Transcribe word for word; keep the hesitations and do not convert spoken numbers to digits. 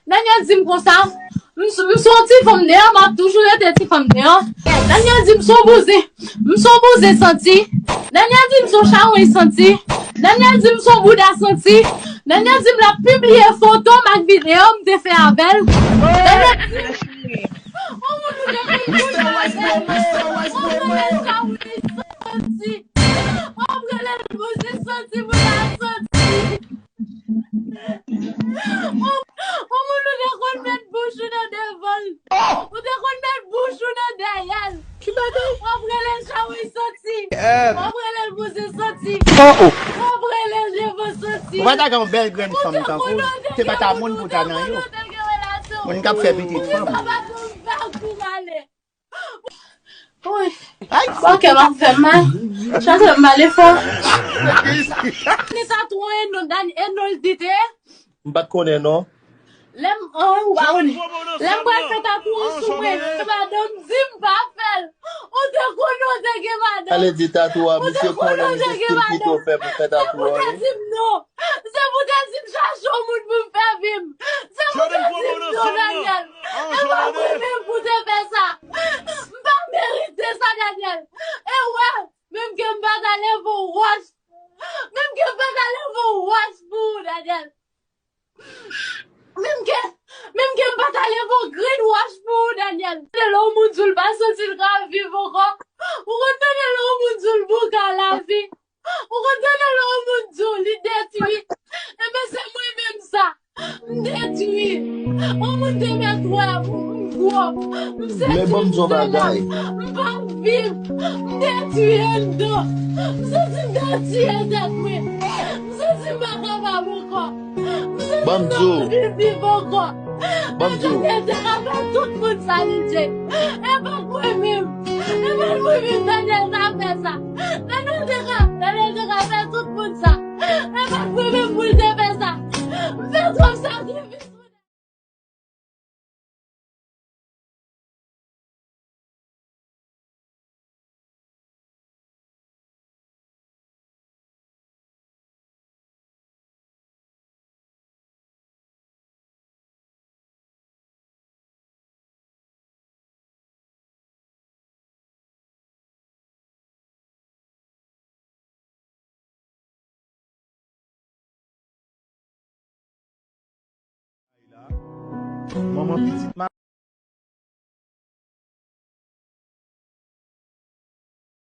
Daniel di m konsa, m s- m s on ti fanm deyò, m ap toujou rete ti fanm deyò. Daniel di m s on bouzen, m s on bouzen santi. Daniel di m s on chawony santi. Daniel di m s on bouda santi. Daniel di m l ap pibliye foto m ak videyo m te fè avè l. Daniel di m, oh, moun nou te konn bouzen santi. Oh, m rele l chawony santi. Oh, m rele l bouzen santi, bouda santi. Yon, yon moun ou te konn met bouch ou nan devan l. Ou te konn met bouch ou nan dèyè l. Ki bagay? W ap rele l chawony santi. W ap rele l bouzen santi. W ap rele l devan santi. Ou pa ta gen yon bèl grenn fanm tankou w, se pa ta moun pou ta nan yo. Moun k ap fè pitit fanm. Ou pa janm pa kou male. Woy. Ay, bon, kè m ap fè m mal. Chante m pale fò. Ni tatouan e non, Dani, e non l di te. M pa t konnen non. Lè m, an, ou pa konnen. Lè m pral fè tatouan sou mwen, madanm di m pa fè l. Ou te konnen ou te gen madanm. Ale di tatouan, misye konnen misye stil ki te fè pou fè tatouan. Ou te di m non. Se pou te di m chache yon moun pou m fè vi m. Se pou te di m non, Daniel. E pa mwen menm pou te fè sa. M pa merite sa, Daniel. E wè, menm ke m pa ka leve yon wòch. Menm ke m pa ka leve yon wòch pou ou, Daniel. Menm ke, menm ke m pa ka leve yon grenn wòch pou ou, Daniel. Lè yon moun di w l pa santi l ka viv ankò. Ou konn tande lè yon moun di w l bouke a lavi. Ou konn tande lè yon moun di w li detwi. Enben, se mwen menm sa. M detwi. Yon moun te mèt wè m, m gwo. M se ti moun nan. M p ap viv. M detwi anndan. M santi m ta tiye tèt mwen. M santi m pa kapab ankò. M santi m pa anvi viv ankò. Daniel te ka fè tout moun sa li di. E pa t mwen menm. E pa t mwen menm Daniel ta fè sa. Daniel te ka, Daniel te ka fè tout moun sa. E pa t mwen menm pou l te fè sa. M fè twòp sakrifis pou Manman pitit